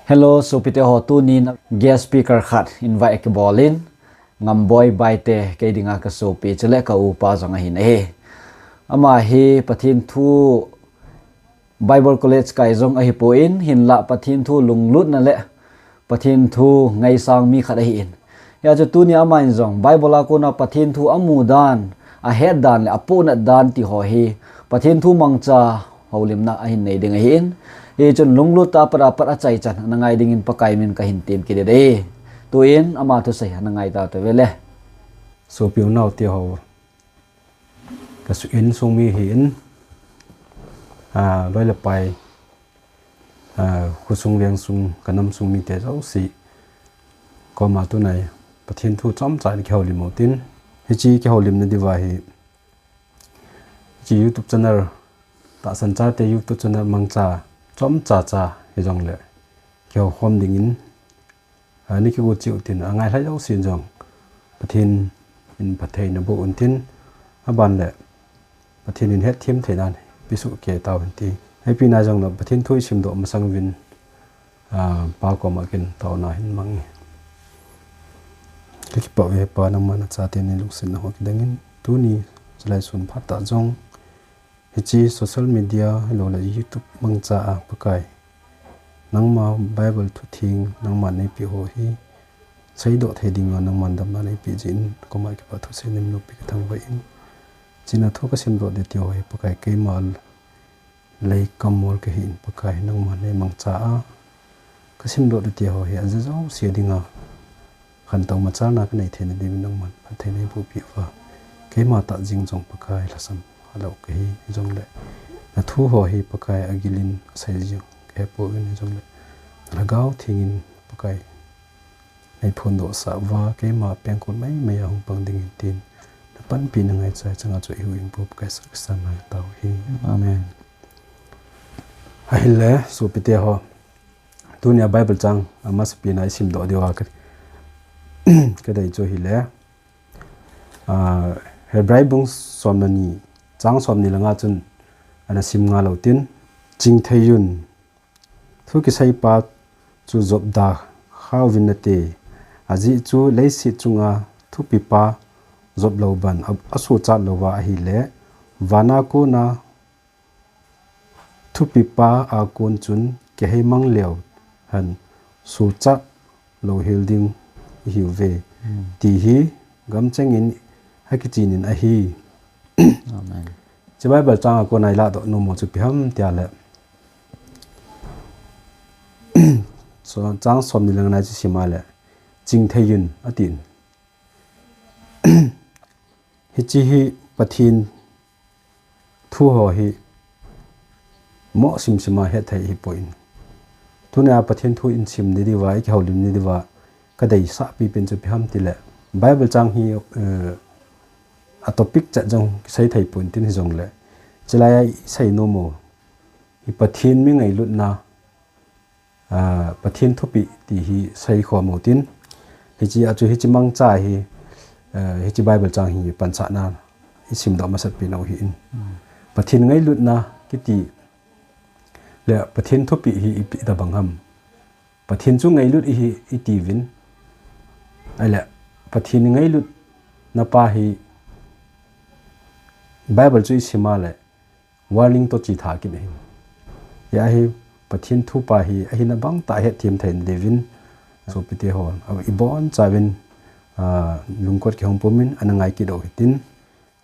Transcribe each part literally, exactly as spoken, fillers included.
Hello, sopite ho, tuni na guest speaker khat invite kibol in, Ngamboi Baite, kei dinga ka sopi chule ka upa jong ahin ahi. Ama hi Pathen thu Bible College kai jong ahipon, hinlah Pathen thu lunglutna le Pathen thu ngaisang mi khat ahin. Hijeh chun tuni ama in jong Bible a kona Pathen thu amu dan, ahet dan le apohnat dan ti ho hi Pathen thu mangcha houlimna ahin nei ding ahin. Hichun lunglut tah a pat a pat achaichan ana ngai dingin Pakai min kahin tem kit e. Tuin ama thusei ana ngai tau te vele. Sopi u nao te ho, ka insung mi hi in, a, loi le pai, a, khosung vengsung, ka namsung mite jouse koma tunai Pathen thu chomcha in kihoulim u tin, hiche kihoulimna diuva hi, hiche YouTube channel, tahsan chate YouTube channel mangcha chomcha cha hijongle kihoukhom dingin, a, nei kigo cheh u tin, angailha jouse in jong Pathen in phatthei naboh un tin, aban le Pathen in hetthem thei dan pe soh kei tau hen ti. Hepi na jongle Pathen thu isimdoh masang uvin, a, Pa koma kin taona hin mang e. Ka kipah uve Pa, nangma nachate nei lungsetna ho kidang in, tuni chulai sun phat tah jong hiche social media, hilou le YouTube mangcha a Pakai, nangma Bible thutheng, nangma neipeh ho hi seidoh thei dinga nangman damna neipeh jeh in, koma kipah thusei nei umlou pi ka thangvah in. Hiche na thu ka simdoh ding ti ho hi Pakai, keima lei kamol kahi in Pakai, nangman nei mangcha a ka simdoh ding ti ho hi aja jouse dinga khantou machalna ka nei theina diuvin nangman phatthei nei boh peh uva. Keima tah jeng jong Pakai lhasam a lou kahi jongle, na thu ho hi Pakai agil in asei jing kahe pouvin jongle, na Lhagao Theng in Pakai nei phondoh sah uva, keima pengkul maimai a hung pang dingin tin, na panpina ngaichat chang a chu i huhhingpu Pakai Jesu Christa min in ka tao uve. Amen. Ahile, sopite ho, tunia Bible chang amasapen a isimdoh diuva ka, ka dei chu ahile, a, Hebrai bung som le ni, chang som ni le nga chun ana sim ngal u tin, Chingtheiyun, thu kiseipa chu jop da khauvin nate, ajeh chu leiset chunga thupipa jop lou ban a, asuhchat louva ahile, vana kona thupipa a kon chun kihei mang leu hen suhchat louhel ding ihiuve, hmm, ti hi gamcheng in akichen in ahi. Amen. Hiche Bible chang a kona iladoh nom u chu ipi ham tia le, so, chang som ni le nga na chu isim a le, Chingtheiyun atin. Hiche hi Pathen thu ho hi mo simsim a hetthei ahipon, tunia Pathen thu isim ni diuva, ikihoulim ni diuva ka deisah pipen chu ipi ham tile, Bible chang hi, eh, a topic chet jong kisei thei pon tin, hijongle chulai a isei nom u hi Pathen mi ngailutna, ah, Pathen thupeh ti hi seikhom u tin, hiche a chu hiche mangcha hi, ah, hiche Bible chang hi pansahna isimdoh masat pen u ahin. Hmm. Pathen ngailutna kiti le Pathen thupeh hi ipi tabang ham? Pathen chu ngailut ihi itiuvin, ahile Pathen ngailutna pa hi Bible chu isim a le warning toh chithah kit ahin. Hia hi Pathen thu pa hi ahina bang tah a hetthem thei diuvin, sopite ho, a, ibonchauvin, a, lungkot kihong pumin ana ngai kit u hitin.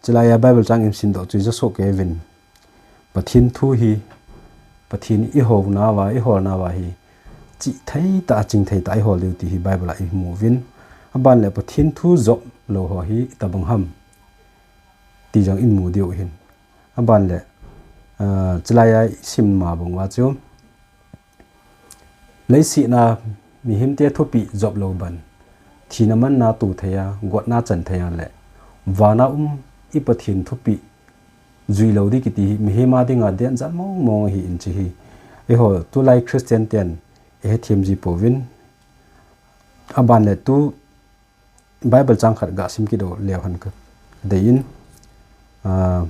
Chulai a Bible chang isimdoh chu ija soh kei uvin, Pathen thu hi, Pathen ihouna uva, iholna uva hi chihthei tah, chingthei tah a ihol diu ti hi Bible a imu uvin. Aban le Pathen thu jop lou ho hi itabang ham ti jong imu diu ahin. Aban le, ah, chulai a isim ma bang uva chu, leiset a mihemte thupeh jop lou ban, thina manna to thei a, gotna chan thei a le vana um i Pathen thupeh jui lou ding kiti hi mihem a dinga danger mong mong ahin, hiche hi eiho tulai Christian ten ihethem ji pouvin. Aban le tu Bible chang khat ga sim kit u leu hen ka dei in, ah,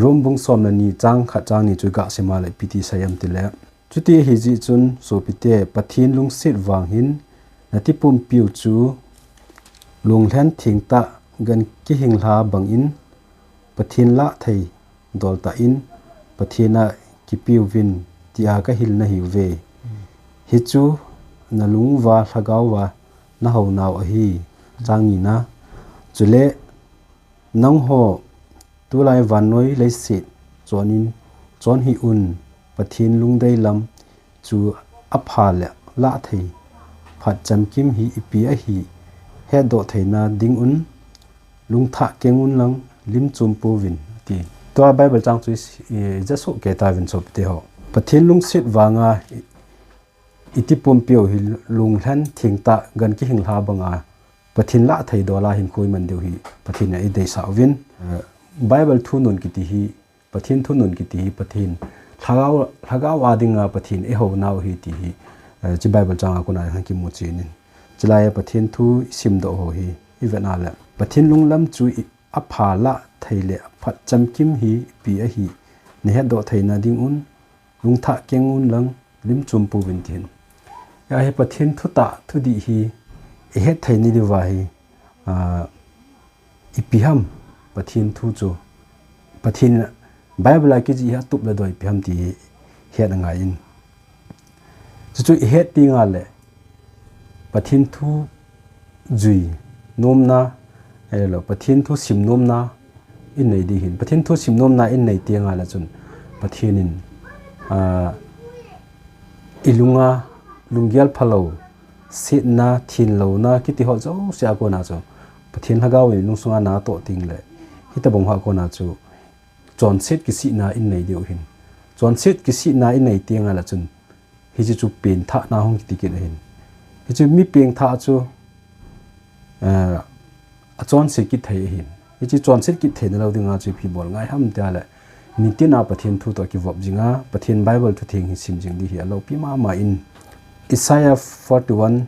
Rom bung som le ni chang khat chang ni chu gah sim a le ipi ti asei em ti le. Chuti ahi jeh chun sopite, Pathen lungset vang hin natipumpiu chu lunglhen thengtah gan kihing lha bang in Pathen lah thei dol tah in Pathen a kipeuvin tia kahil nahiuve. Hichu nalung uva lhagao va nahou nau ahi. Chang ni na. Chule nangho tulai vannoi leiset chon in, chon hih un, Pathen lungdei lam chu apha le lah thei phat chamkim hi ipi ahi hetdoh theina ding un, lungthah keng un lang lim chom pouvin, ati. Tua Bible chang chu i, i, ja soh kei tauvin sopite ho. Pathen lungset vanga i, itipumpiu hi lunglhen thengtah gan kihing lha banga Pathen lah thei dol a hinkho iman diu hi Pathen in eideisah uvin. Eh, Bible thunun kiti hi, Pathen thunun kiti hi, Pathen lhagao, lhagao a dinga Pathen eihou nau ahi ti hi, eh, hiche Bible chang a kona hung kimu chen in. Chulai a Pathen thu isimdoh ho hi, ivet na le. Pathen lunglam chu i, apha lah thei le aphat chamkim hi ipi ahi nahetdoh theina ding un, lungthah keng un lang lim chom pouvin tin. Hia hi Pathen thutah thudih hi ihet thei nadiuva hi, ah, ipi ham Pathen thu chu. Pathen Bible a kijih hi atup le doi ipi ham ti hi het angai in. Chuchu ihet tengle Pathen thu jui nomna, ahilou, Pathen thu sim nomna inei ding ahin. Pathen thu sim nomna inei tengle chun Pathen in, ah, ilunga lunggel phalou, setna, thenlouna, kiti ho jouse a kona chu Pathen lhagao in ilung sunga natoh tengle, hitobang ho a kona chu chonset kisihna inei diu ahin. Chonset kisihna inei tengle chun hiche chu pengthahna hung kiti kit ahin. Hiche mi pengthah chu, eh, achonset kit thei ahin. Hiche chonset kit theina lou dinga chu ipi bol ngai ham tile, nitina Pathen thu toh kivop jinga, Pathen Bible thutheng hi sim jing ding hi aloupi mama in. Isaiah forty-one,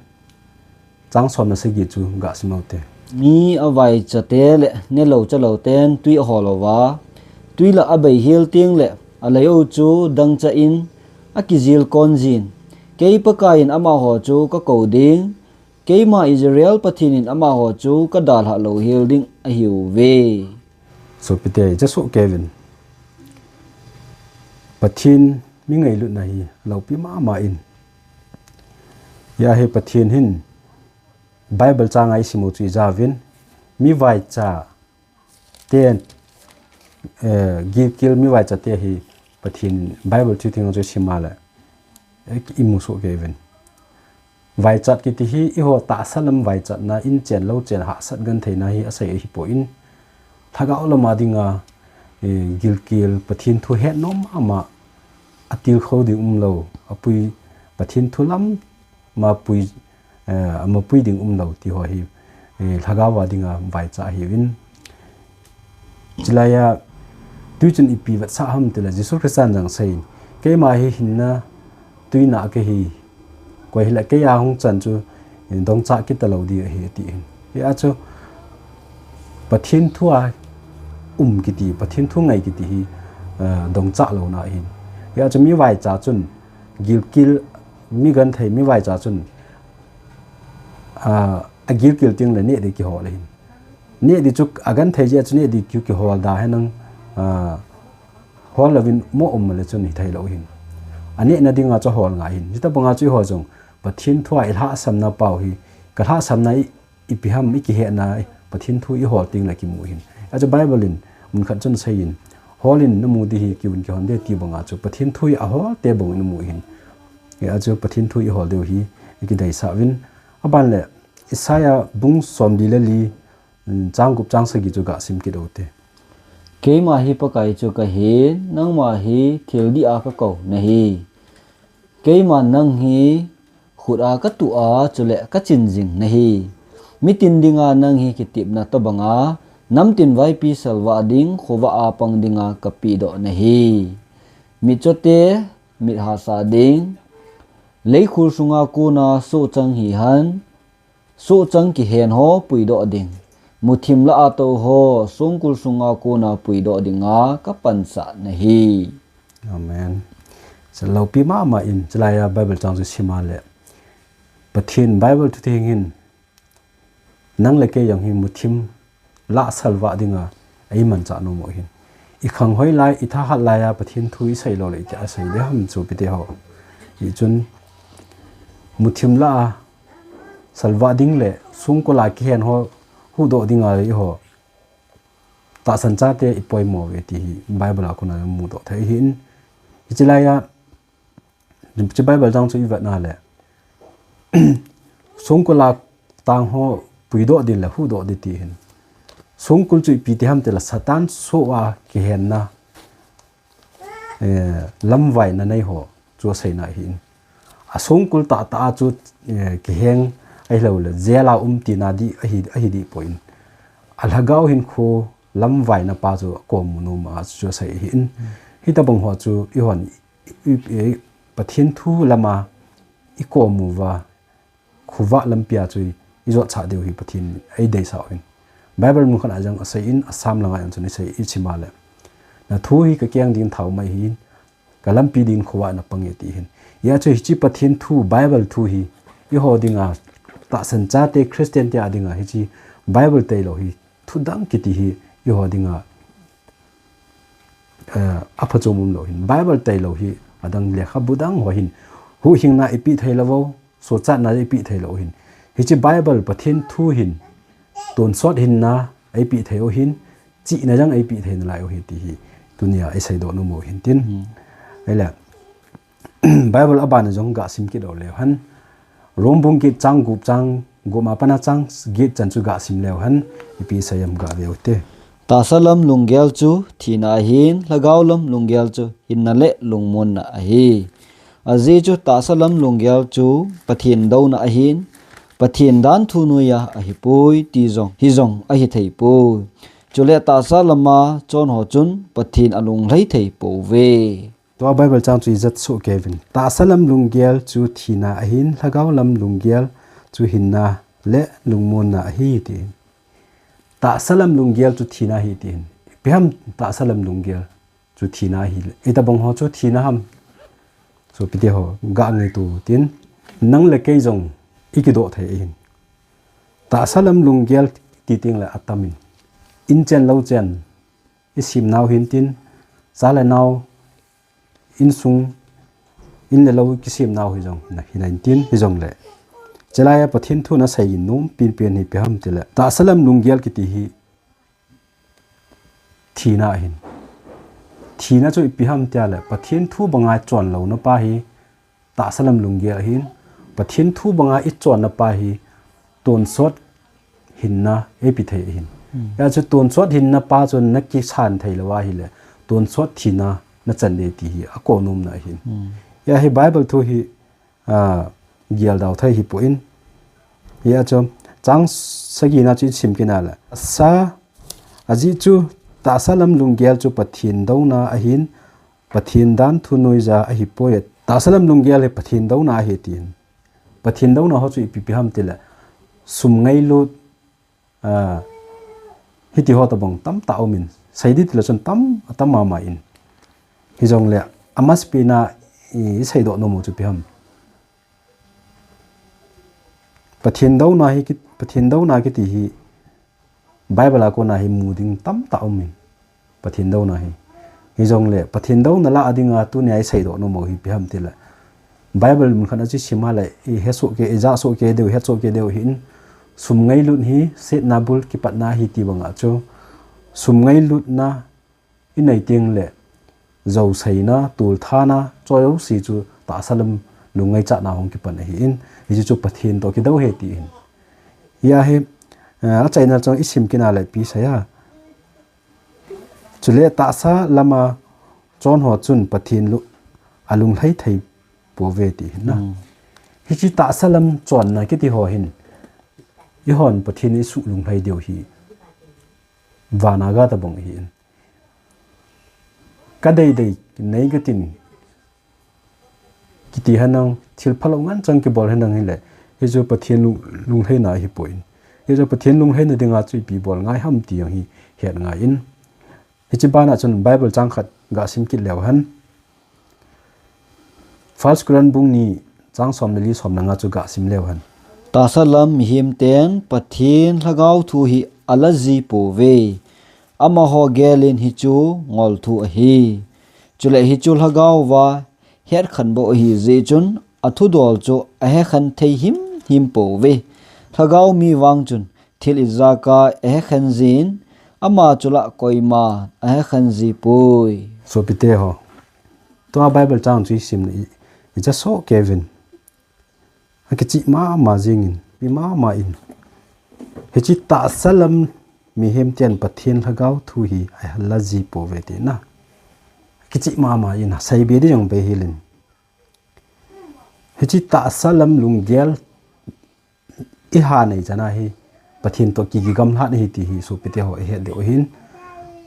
chang som le sagi chu gah sim u te. Mi avaicha te le nelou chalou ten tui ahol uva, tui lah a abei hel tengle alei u chu dangchah in akijil kon jin. Kei Pakai in amaho chu kakou ding, keima Israel Pathen in amaho chu kadalhah louhel ding ahiuve. Sopite, ja soh kei uvin. Pathen mi ngailutna hi aloupi mama in. Hia hi Pathen hin Bible chang a isim u chu ija uvin, mi vaicha te, eh, gilkel mi vaicha te hi Pathen Bible thutheng chu isim a le, eh, imu soh kei uvin. Vaichat kiti hi eiho tahsa lam vaichatna, in chen lou chen hahsat gentheina hi asei ahipoi. Lhagao lama dinga, eh, gilkel Pathen thu het nom mama, atilkhou ding umlou, apui Pathen thu lam mapui, eh, amapui ding umlou ti ho hi, eh, lhagao a dinga vaicha ahiuvin. Chulai a, tui chun ipi vetsah ham tile, Jesu Christa in jong asei in, keima hi hinna tuina kahi, koi hile kei a hung chan chu, eh, dongchah kit talou ding ahi, ati in. Hia chu Pathen thu a um kiti, Pathen thu ngai kiti hi, eh, dongchah louna ahin. Hia chu mi vaicha chun, gilkel, mi genthei, mi vaicha chun, ah, agilkel tengle neh ding kihol ahin. Neh ding chu agenthei jeh a chu neh ding ki, kihol da henlang, ah, hol louvin mo um le chun hithei lou ahin. Anehna dinga chu ahol ngai ahin. Hitobanga chu eiho jong Pathen thu a ilhahsamna pau hi, kalhahsamna i, ipi ham ikihetna, Pathen thu ihol tengle kimu ahin. Achu Bible in mun khat chun asei in, hol in namu ding ahi, kiuvin kihon ding ti banga chu Pathen thu hi ahol te bang in amu ahin. Achu Pathen thu ihol diu hi ikideisah uvin. Aban le Isaiah bung somli le li, mm, chang gup chang sagi chu gah sim kit u te. Keima hi Pakai chu kahin, nangma hi thil dih a kakou nahi. Keiman nang hi khut a katuh a, chule kachin jing nahi. Mitin dinga nang hi kitepna tobanga, namtin vaipi salvah ding, khovah a pang dinga kapehdoh nahi. Mitchote mit hahsa ding, leikhul sunga kona sohchang hihen, sohchang kihen ho puidoh ding. Muthim lah a tou ho, songkul sunga kona puidoh dinga kapansah nahi. Amen. Chalopi mama in, chulaiya Bible chang chu sima le. Pathen Bible thu theng hin, nang le kei jong hi muthim lah salvah dinga, eimanchah nom u ahin. I khang hoilai, i thahat laiya, Pathen thu i sei lou le, i ti a sei le ham chu pite ho. Hichun, muthim lah a, salvah ding le, songkul a kihen ho, huhdoh dinga le i ho. Tahsan chate i poimo ve ti hi Bible a kona mudoh thei ahin. Hiche laiya, hiche Bible chang chu i vetna le. Songkul a tang ho puidoh din le huhdoh din ti hin. Songkul chu ipi ti ham ti le Satan soh a kihenna, eh, lamvaina nei ho chu aseina ahin. A songkul tahtah a chu, eh, kiheng ahilou le, jail a um tina di ahi, ahi dih poi. A lhagao hinkho lamvaina pa chu akomu nom a chu asei ahin. Hitobang ho chu i hon, i, i, Pathen thu lama i komu va, khovah lampi a chu i jotchah diu hi Pathen in eideisah u ahin. Bible mun khat a jong asei in, Psalm langa jong chun asei, i sima le. Na thu hi kakeng ding thao mai ahin, ka lampi ding khovah na pang e ti hin. Hijeh chun hiche Pathen thu, Bible thu hi, i ho dinga, tahsan chate Christian te a dinga, hiche Bible tailou hi, thudang kiti hi, i ho dinga, eh, aphachom umlou hin. Bible tailou hi, adang lekhabu dang ho hin. Huhhingna i peh thei lou u, sochatna i peh thei lou u hin. Hiche Bible Pathen thu hin, tonsot hinna ei peh thei u hin, chihna jong ei peh thei nalai u hi ti hi. Tunia i seidoh nom u hin tin. Hmm. Ahile, Bible a bana jong gasim kit leu hen. Rom bung get chang gup chang gup a pat a chang get chan chu gasim leu hen. Ipi asei em gave u hite. Tahsa lam lunggel chu thina ahin, lhagao lam lunggel chu hinna le lungmonna ahi. Ajeh chu tahsa lam lunggel chu Pathen douna ahin, Pathen danthu noiya ahipoi ti jong, hijong ahi thei poi. Chule tahsa lama chon ho chun Pathen alunglhai thei pouve. Tua Bible chang chu ijat soh kei uvin. Tahsa lam lunggel chu thina ahin, lhagao lam lunggel chu hinna le lungmonna ahi ti. Tahsa lam lunggel chu thina ahi ti. Ipi ham tahsa lam lunggel chu thina ahi le. Itobang ho chu thina ham. Sopite ho, ga ngaitu tin. Nang le kei jong i kidoh thei ahin. Tahsa lam lunggel ti teng le atam in. In chen lou chen. I sem nau hin tin, cha le nau, insung, in le lou kisem nau hi jong, na, hi na in tin, hi jong le. Chulai a Pathen thu na sei in nom, pen pen hi ipi ham ti le. Tahsa lam lunggel kiti hi, thina ahin. Thina chu ipi ham ti le, Pathen thu banga chon louna pa hi, tahsa lam lunggel ahin, Pathen thu banga i chonna pa hi, tonsot hinna eipeh thei ahin. Hmm. Hijeh chun tonsot hinna pa chun na kisan thei lou ahile, tonsot thina na chan ding ti hi akou nomna ahin. Hmm. Hijeh hi Bible thu hi, a, gel dau thei hi poi. Hijeh chun, chang sagi na chu i sim kit na le. Sa, ajeh chu, tahsa lam lunggel chu Pathen douna ahin, Pathen danthu noiya ahipoi. Tahsa lam lunggel hi Pathen douna ahi tin. Pathen douna ho chu ipi ipi ham ti le. Sum ngailut, a, hiti ho tobang tamtah um in. Sei ding ti le chun tam, atam mama in. Hi jong le, amasapen a i, i seidoh nom u chu ipi ham. Pathen douna hi ki, Pathen douna kiti hi, Bible a kona hi mu ding tamtah um in. Pathen douna hi. Hi jong le, Pathen douna lah a dinga tunia i seidoh nom u hi ipi ham ti le. Bible mun khat a chu i sim a le, i he soh kei, i ja soh kei diu, i he soh kei diu hin. Sum ngailut hi, setna bul kipatna ahi ti banga chu. Sum ngailutna, i nei teng le, jouseina, tulthana, choi jouse chu tahsa lam lungngaichatna hung kipan ahin, hichu chu Pathen toh kidou ahi tin. Hijeh hi, eh, achaina chang i sim kit na le ipi asei a. Chule tahsa lama chon ho chun Pathen lu-, alunglhai thei pouve ti hin na. Hmm. Hiche tahsa lam chonna kiti ho hin, i hon Pathen i suh lunglhai diu hi. Vana ga tobang ahin. Ka deidei nei ka tin. Kiti henlang, thil phalou ngen chang kibol henlang hile. Hichu Pathen lung, lunglhaina ahipoi. Hichu Pathen lunglhaina dinga chu ipi bol ngai ham ti jong hi het ngai in. Hiche bana chun Bible chang khat ga sim kit leu hen. First Corinth bung ni chang som le li som le nga chu ga sim leu hen. Tahsa lam mihem ten Pathen lhagao thu hi ala ji pouve. Amaho gel in hichu ngol thu ahi. Chule hichu lhagao va het khen bou ahi jeh chun athudol chu ahe khen thei himhim pouve. Lhagao mi vang chun thil ijakai ahe khen jin, ama chu la koima ahe khen ji poi. Sopite ho, tua Bible chang chu isim le i, ijaso kei uvin. Akichih mama jingin, i mama in. Hiche tahsa lam mihem ten Pathen lhagao thu hi ahe la ji pouve tina. Akichih mama in, seibe ding jong bei hel in. Hiche tahsa lam lunggel iha nei chana hi Pathen toh ki, kigamlhat ahi ti hi sopite ho ihet diu ahin.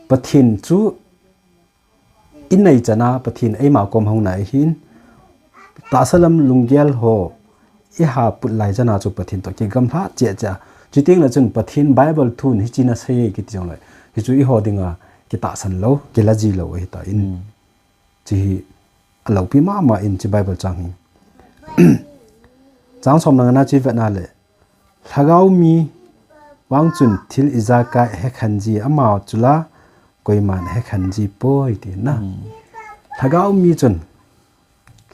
Pathen chu inei chana Pathen eima kom hung nai ahin. Tahsa lam lunggel ho iha put lai chana chu Pathen toh kigamlhat cheh cheh. Chuteng le chun Pathen Bible thun hiche na sei e kiti jong le, hichu eiho dinga kitahsan lou, kila ji lou ahitan. Hiche hi alopi mama in hiche Bible chang hi. Chang som le nga na chu ivet na le, lhagao mi vang chun thil ijakai ahe khen ji, ama chu la koiman ahe khen ji poi tina. Lhagao mi chun,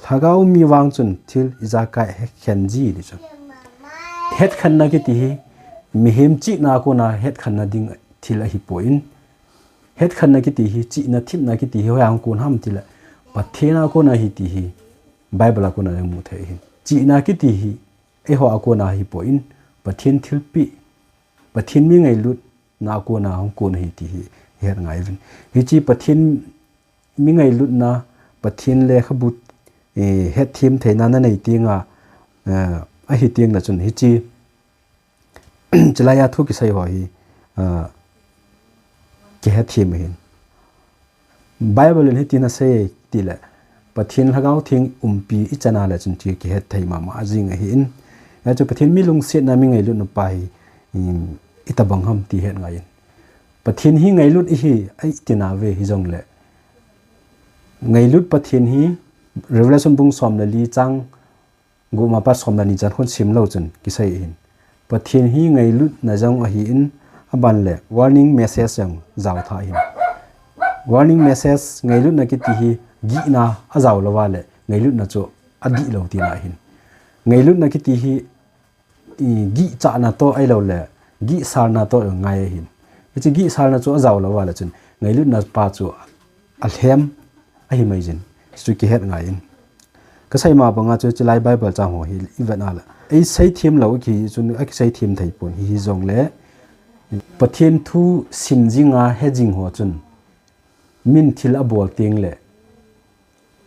lhagao mi vang chun thil ijakai ahe khen ji ti chu. Het khenna kiti hi mihem chihna a kona het khenna ding thil ahipon, het khenna kiti hi, chihna themna kiti hi hoiya hung kon ham tile, Pathen a kona ahi ti hi Bible a kona imu thei ahin. Chihna kiti hi eiho a kona ahipon, Pathen thilpeh, Pathen mi ngailutna a kona hung kon ahi ti hi ihet ngai uvin. Hiche Pathen mi ngailutna, Pathen lekhabu, eh, hetthem theina nanei tenga, eh, ahi teng le chun hiche, chulaiya thu kisei ho hi, ah, kihetthem ahin. Bible in hitin asei tile, Pathen Lhagao Theng umpi ichan a le chun chu kihet thei mama jing ahin. Hichu Pathen mi lungsetna, mi ngailutna pa hi, um, itobang ham ti het ngai in. Pathen hi ngailut ihi, iti nauve hijongle, ngailut Pathen hi Revelation bung som le li chang gup ma pat som le ni chan khun sim leu chun kisei ahin. Pathen hi ngailutna jong ahin, aban le warning message jong jao tha ahin. Warning message, ngailutna kiti hi gihna ajao lou va le ngailutna chu adih lou tina ahin. Ngailutna kiti hi, i, gihchahna toh ahilou le gihsalna toh ngai ahin. Hiche gihsalna chu ajao lou va le chun ngailutna pa chu alhem ahi mai jin. Chu kihet ngai in. Kasei ma banga chu chulai Bible chang ho hi ivet na le, eiseithem lou kihi chun akiseithem thei pon, hijongle Pathen thu sim jinga he jing ho chun min thil abol teng le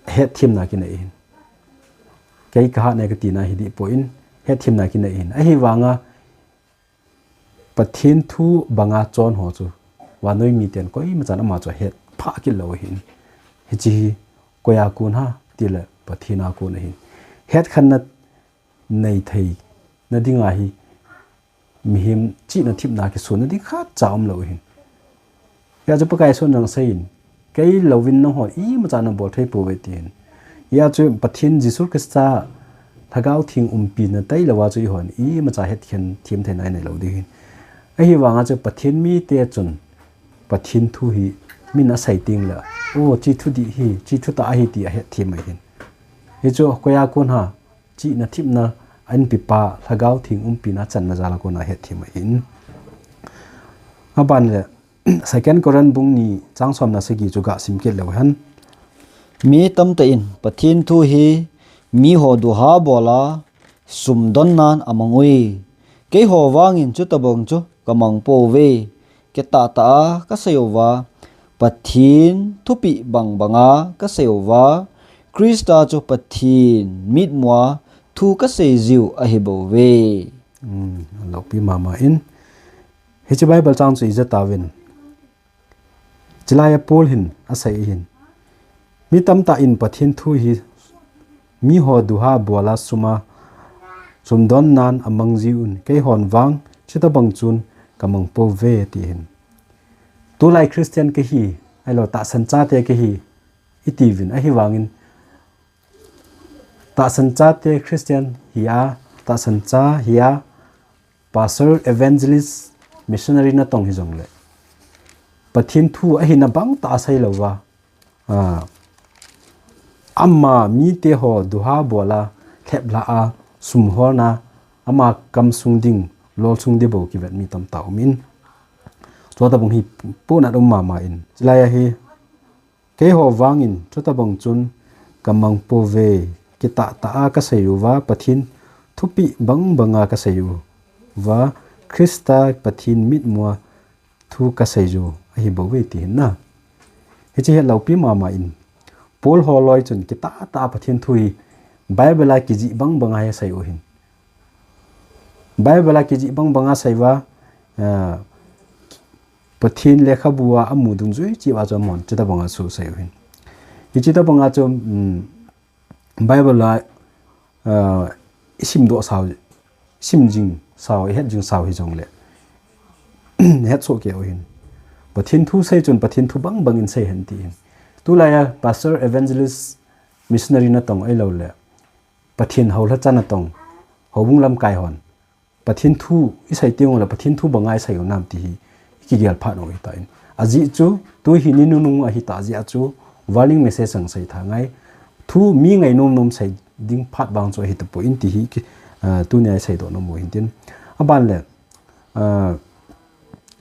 hetthemna kinei ahin. Kei kahat nai katina hi dih pon, hetthemna kinei ahin. Ahivanga Pathen thu banga chon ho chu vannoi miten koima chan ama chu ahet phah kit lou ahin. Hiche hi koiya kon ham tile Pathen a kon ahin. Hetkhenna nei theina dinga hi mihem chihna themna kisonna ding khatcha umlou ahin. Hijeh chun Pakai Jesun jong asei in, kei louvin nangho imacha nabol thei pouve tin. Hijeh chun Pathen Jesu Christa Lhagao Theng umpina tailou a chu eihon imacha hetkhen themtheina inei lou ding ahin. Ahivanga chu Pathen mite chun Pathen thu hi min asei teng le, o, hiche thu dih hi, hiche thu tah ahi ti ahetthem ahin. Hichu koiya kon ham, chihna themna a inpipa Lhagao Theng umpina achanna jal a kona hetthem ahin. Aban le, Second Corinth bung ni chang som le sagi chu gasim kit leu hen. Mi tamtah in Pathen thu hi miho duha bol a sumdon nan amang ui. Keiho vangin chutobang chu kamang pouve. Kitah tah a kasei uva, Pathen thupeh bang banga kasei uva, Christa chu Pathen mitmua thu kasei jiu ahi bouve. Hmm, alopi mama in. Hiche Bible chang chu ija tauvin. Chulaiya Paul hin asei ahin. Mi tamtah in Pathen thu hi miho duha bol a sum a, sumdon nan amang jiuvin, keihon vang Chutabang chun kamang pouve ti hin. Tulai Christian kahi, ahilou tahsan chate kahi, iti uvin, ahivangin tahsan chate Christian hia, tahsan cha hia, pastor, evangelist, missionary natong hijongle, Pathen thu ahina bangtah a seilouva, a, ama mite ho duha bola, lhep lha a, sum holna, ama kamsung ding, lolsung ding bou kivet mi tamtah umin. Chutabang hi ponat um mama in. Chulai ahi, keiho vangin chutabang chun kamang pouve, kitahtah a kasei uva, Pathen thupeh bangbanga kasei uva, Christa Pathen mitmua thu kasei u ahi bouve ti hin na. Hiche hi loupi mama in. Paul holoi chun kitahtah a Pathen thu hi Bible a kijih bangbanga hi asei u hin. Bible a kijih bangbanga asei uva, a, Pathen lekhabu a amu dungjui cheh uva chu amahon chutabanga chu asei u hin. Hichutabanga chu, um, Bible a, a, isimdoh sau, sim jing sau, ihet jing sau hijongle, ihet soh kei u hin. Pathen thu sei chun Pathen thu bangbangin sei hen ti hin. Tulai a pastor, evangelist, missionary natong ahilouleh Pathen houlhacha natong, houbung lamkai hon Pathen thu isei teng uleh Pathen thu banga isei u nam ti hi ikigel phat u ahitan. Ajeh chu tu hi ni nunung ahitah jeh a chu warning message jong sei tha ngai. Thu mi ngainom nom sei ding phat vang chu ahi tapon ti hi ki, a, tunia iseidoh nom u hin tin. Aban le, a,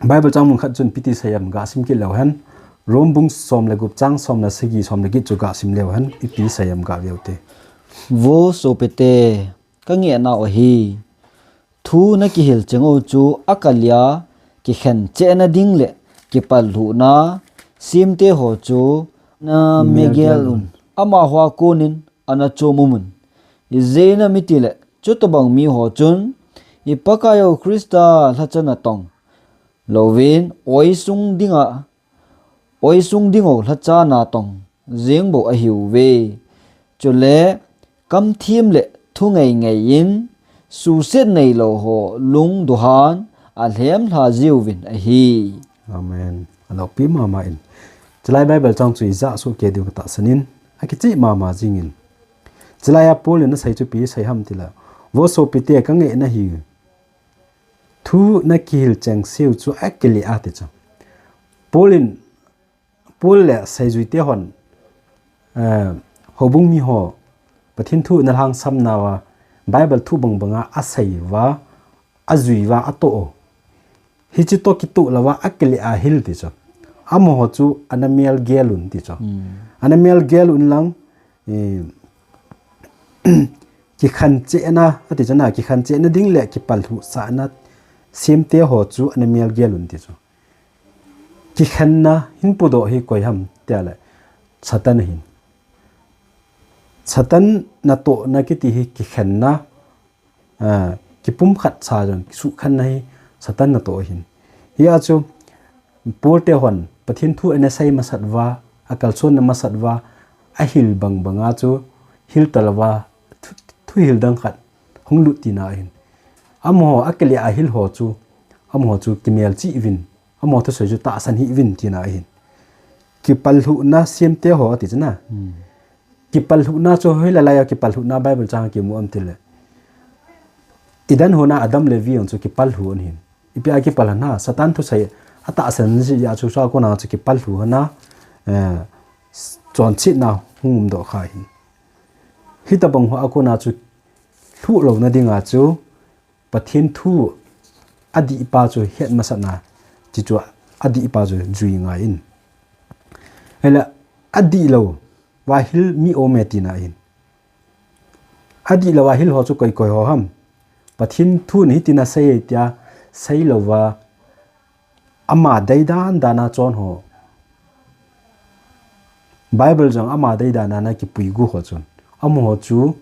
Bible chang mun khat chun ipi ti sei em, gasim kit leu hen. Rom bung som le gup chang som le sagi, som le get chu gasim leu hen, ipi sei em gave u te. Vo sopite, kangeh nau ahi. Thu nakihil cheng u chu akal a kikhen chehna ding le kipallhuhna semte ho chu ana megel un. Amaho a konin ana chom um un. Ijeh inem itile, chutabang miho chun, i Pakaiyu Christa lhacha natong louvin, oisung dinga, oisung ding houlhacha natong jeng bou ahiuve. Chule, kamthim le thu ngeingei in, suhset neilou ho lung duhan alhem lha jiuvin ahi. Amen. Aloupi mama in. Chulai Bible chang chu ijah soh kei diu katahsan in, akicheh mama jingin. Chulai a Paul in asei chu ipi asei ham tile, vo sopite, kangeh nahi. Thu nakihil cheng seu chu akile a ti chu. Paul in, Paul le seijuite hon, eh, houbung miho, Pathen thu ana lhangsam nauva, Bible thu bangbanga asei uva, ajui uva atoh u. Hiche toh kitoh louva akile a hil ti chu. Amaho chu ana melgel un ti chu. Hmm. Ana melgel un lang, eh, kikhen chehna, ati chu na, kikhen chehna ding le kipallhuhsahna semte ho chu ana melgel un ti chu. Kikhenna hin pudoh hi koi ham tile, Satan ahin. Satan natohna kiti hi kikhenna, a, kipumkhat sa jong, kisuhkhenna hi Satan natoh ahin. Hia chu, Paul te hon, Pathen thu ana sei masat uva, akalsonna masat uva, ahil bangbanga chu, hil talouva, thu, thuhil dang khat, hung lut tina ahin. Amaho, akile a hil ho chu, amaho chu kimelchih uvin, amaho thusei chu tahsan hih uvin tina ahin. Kipallhuhna semte ho ati chu na. Hmm. Kipallhuhna chu hoilai a kipallhuhna Bible chang a kimu am tile, Eden hon a Adam le Evi jong chu kipallhu ahin. Ipi a kipallhu ham, Satan thusei atahsan jeh a chu, chua kona chu kipallhu hon a, eh, chonsetna hung umdoh kha ahin. Hitabang hoa kona chu lhuh louna dinga chu Pathen thu adihpa chu het masatna, chuchu adihpa chu jui ngai in. Ahile adihlou va hil mi aume tina ahin. Adihlou va hil ho chu koi koi ho ham. Pathen thu in hitin asei e tia seilouva ama deidan dan a chon ho. Bible jong ama deidan a ana kipuigu ho chun, amaho chu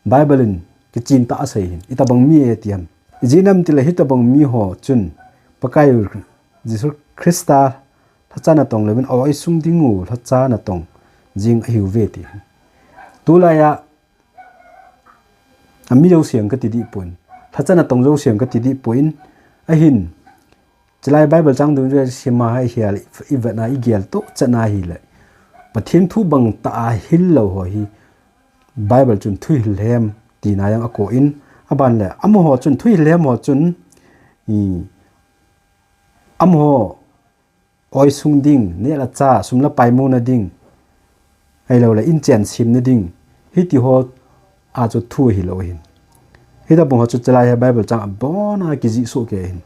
Bible in kichen tah a asei ahin, itabang mi e ti ham. Ijeh inem itile hitabang miho chun Pakaiyu Jesu Christa lhacha natong louvin, oisung ding u lhacha natong jeng ahiuve ti ahin. Tulai a, ami jouse jong kati dih pon, lhacha natong jouse jong kati dih pon, Ahin, chulai Bible chang dungjuia sima hai hial i vetna i gel toh chan ahile, Pathen thu bang tah a hil lou ho hi Bible chun thuhil lhem tina jong akou in, aban le amaho chun thuhil lhem ho chun, i, amaho oi sung ding, neh le chah, sum le pai muna ding, ahilou le inchen semna ding, hiti ho a chu thu hilou hin. Hitabang ho chu chulai hi Bible chang abon a kijih soh kei hin.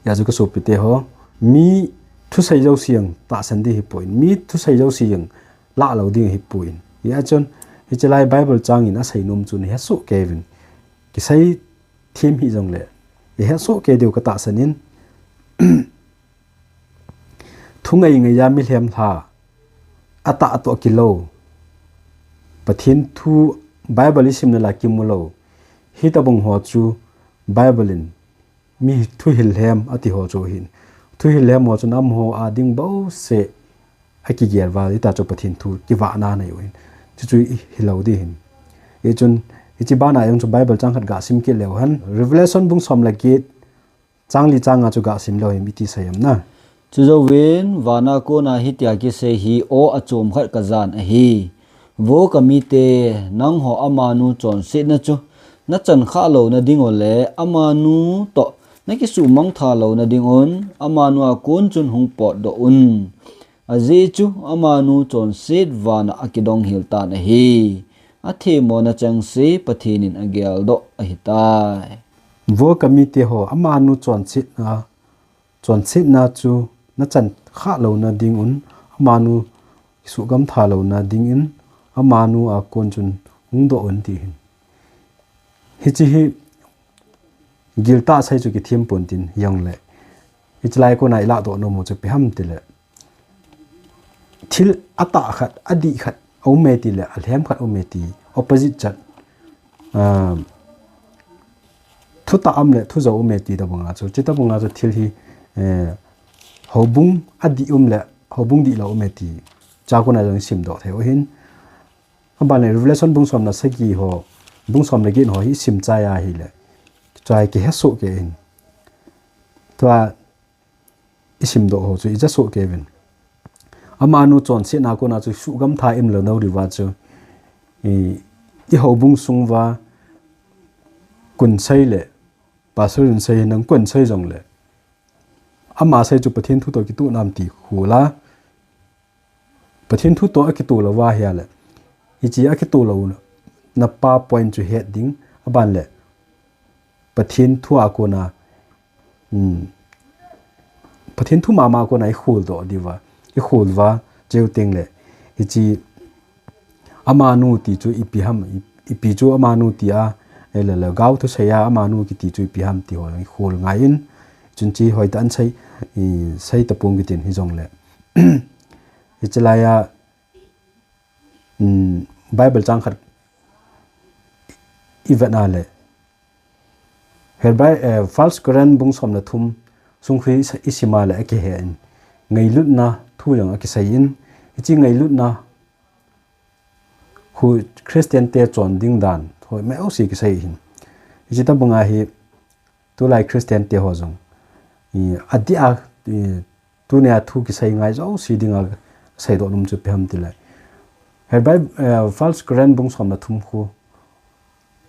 Hijeh chun ka sopite ho, mi thusei jouse jong tahsan ding hipon, mi thusei jouse jong lah lou ding hipon. Hijeh chun, hiche lai Bible chang in asei nom chu nahet soh kei uvin. Kisei them hih jongle, ihet soh kei diu ka tahsan in. Thu ngai ngai a mi lhem lha, atah atoh kilou, Pathen thu Bible i sim le la kimu lou, hitabang ho chu Bible in mi thuhil lhem ati ho chu hin. Thuhil lhem ho chun amaho a ding bouseh akigel uva, hita chu Pathen thu kivahna nei u hin. Chuchu i hilou ding hin. Hichun, hiche bana jong chu Bible chang khat ga sim kit leu hen. Revelation bung som le get, chang li chang nga chu ga sim leu hen, iti sei em na. Chujouvin, vana kona hitia kisei hi aw achom khat ka jan ahi. Vo ka mite, nangho amanu chonsetna chu nachan khah louna ding u le amanu toh nakisuhmang tha louna ding un, amanu a kon chun hung potdoh un. Ajeh chu amanu chonset vana akidong hel tan ahi. Athemmona chengse Pathen in ageldoh ahitai. Vo ka mite ho, amanu chonsetna, chonsetna chu nachan khah louna ding un, amanu kisuhgam tha louna ding in, amanu a kon chun hung doh un ti hin. Hiche hi giltah sei chu kithem pon tin, hijongle, hiche lai kona i lahdoh nom u chu ipi ham tile, thil atah khat, adih khat aume tile, alhem khat aume ti, opposite chat. Ah, thutah um le thujou aume ti tabang a chu, chutabang a chu thil hi, eh, houbung adih um le houbung dihlou aume ti, chua kona jong i simdoh thei u hin. Aban le Revelation bung som le sagi ho, bung som le get ho hi i sim chai ahile, chua hi kihet soh kei hin. Tua i simdoh ho chu i ja soh kei uvin. Amanu chonsetna kona chu suhgam tha i um lou diu va chu, i, i houbung sung uva kon sei le, pastor in sei, nang kon sei jongle, ama sei chu Pathen thu toh kitoh nam ti khu la, Pathen thu toh akitoh lou va ahile, hiche akitoh louna pa point chu het ding, aban le Pathen thu a kona, um, Pathen thu mama kona i kholdoh diu va, i khol uva, cheu teng le, hiche amanu ti chu ipi ham, i, ipi chu amanu ti a, eh, le, le, gao thusei a amanu kiti chu ipi ham ti ho i khol ngai in, chun hiche hoitah in sei, i, sei tapong kitin hijongle. Hiche lai a, um, Bible chang khat i vet na le, Hebrai, eh, First Corinth bung som le thum sung khu i sim a le akihe in, ngailutna thu jong akisei in, hiche ngailutna khu Christian te chon ding dan, thoi mai o si kisei hin. Hiche tabang a hi, tulai Christian te ho jong, i, adih a, i, tunia thu kisei ngai jouse dinga seidoh nom chu ipi ham tile, Hebrai, eh, First Corinth bung som le thum khu,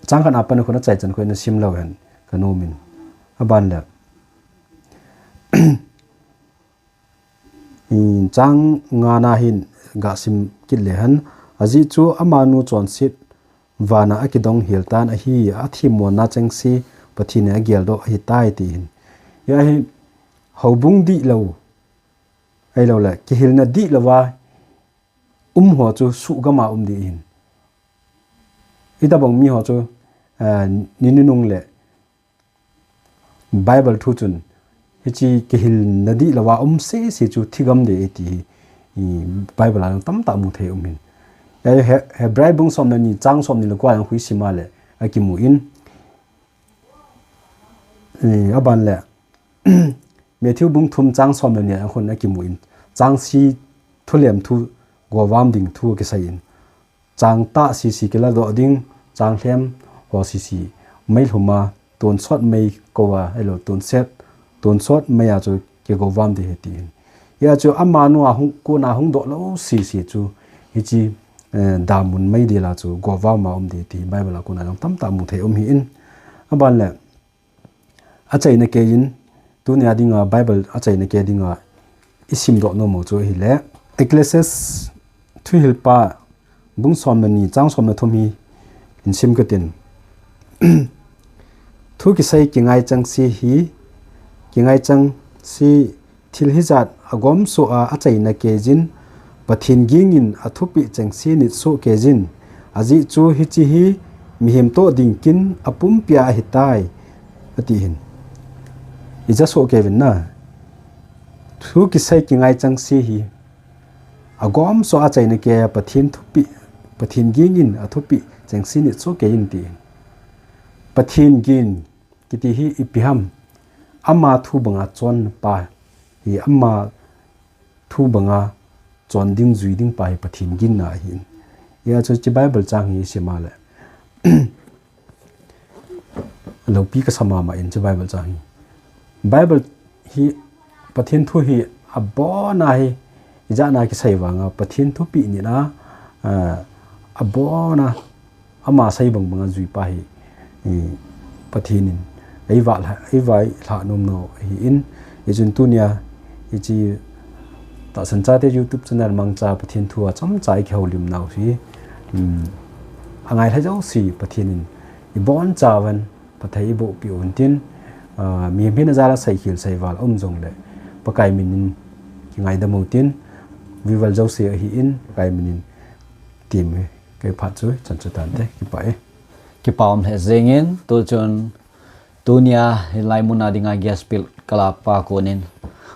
chang khat a pat khu na chai chan khu na sim leu hen ka nom in. Aban le, i, chang nga na hin ga sim kit le hen, ajeh chu amanu chonset vana akidong hel tan ahi, athemmona chengse Pathen in ageldoh ahitai ti hin. Hia hi houbung dihlou, ahilou le, kihilna dihlou va um ho chu suhgam a um ding hin. Hitabang mi ho chu, eh, ni nunung le, Bible thu chun, hiche kihilna dihlou a um sese chu thigam ding ahi ti hi, i, Bible a tamtah mu thei um hin. He, He, Hebrai bung som le ni, chang som ni le ko a jong khu i sim a le, akimu in. I, aban le, Matthew bung thum chang som le ni a jong khu akimu in. Chang sagi thulem thu, govam ding thu kisei in. Chang tah sese kiladoh ding, chang lhem ho sese meilhum a tonsot mei kouva, ahilou, tonset, tonsot mei a chu kigovam ding ahi ti hin. Hia chu amanu a hung, kona hung doh lou sese chu, hiche, eh, damun meidil a chu govam a um ding ti Bible a kona jong tamtah mu thei um ahin. Aban le, achaina keiyin, tunia dinga Bible achaina kei dinga isim doh nom u chu ahile, Ecclesiastes thuhilpa bung som le ni, chang som le thum hi hin sim katin. Thu kisei kingai chengse hi, kingai chengse thil hijat agomsoh a achaina keiyin, Pathen ging in athupeh chengse nit soh keiyin, ajeh chu hiche hi mihem toh ding kin apumpia ahitai, ati hin. Ija soh kei uvin na. Thu kisei kingai chengse hi, agomsoh a achaina keiya Pathen thupeh, Pathen ging in athupeh chengse nit soh keiyin ti hin. Pathen ging kiti hi ipi ham? Ama thu banga chonna pa hi, ama thu banga chon ding, jui ding pa hi Pathen ginna ahin. Hia chu hiche Bible chang hi isim a le, loupi kasa mama in hiche Bible chang hi. Bible hi, Pathen thu hi abonna hi, ijat a kisei vanga Pathen thupeh nit a, ah, abonna ama sei bang banga jui pa hi, eh, Pathen in eivah lha, eivailhah nom nau ahin, hichun tunia hiche Tahsan Chate YouTube channel mangcha Pathen thu a chomcha ikihoulim nau hi, um, angailha jouse Pathen in ibonchauvin phatthei eiboh peh uvin tin, ah, mihem hina jal a seikhel seival um jongle Pakai min in kingaidam u tin, viewers jouse ahin Pakai min in tem e. Kei phat chu chan chu tante, kipah e. Kipah um lheh jengin, tuchun tunia hilai muna dinga guest speaker pa konin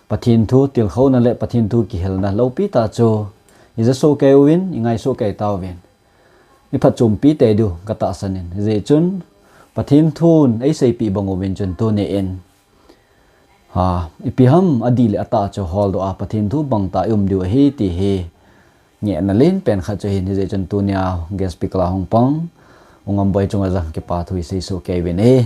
Pathen thu tilkhouna le Pathen thu kihelna loupi tah chu ija soh kei uvin, ingai soh kei tauvin. Iphatchompi tei diu katahsan in. Hijeh chun Pathen thun eiseipeh bang uvin chun tuni in, ha, ipi ham adih le atah chu holdoh a Pathen thu bang tah a i um diu ahi ti hi ngehna lenpen khat chu ahin, hijeh chun tunia guest speaker a hung pang U Ngamboi chunga jong kipa thu isei soh kei uvin e.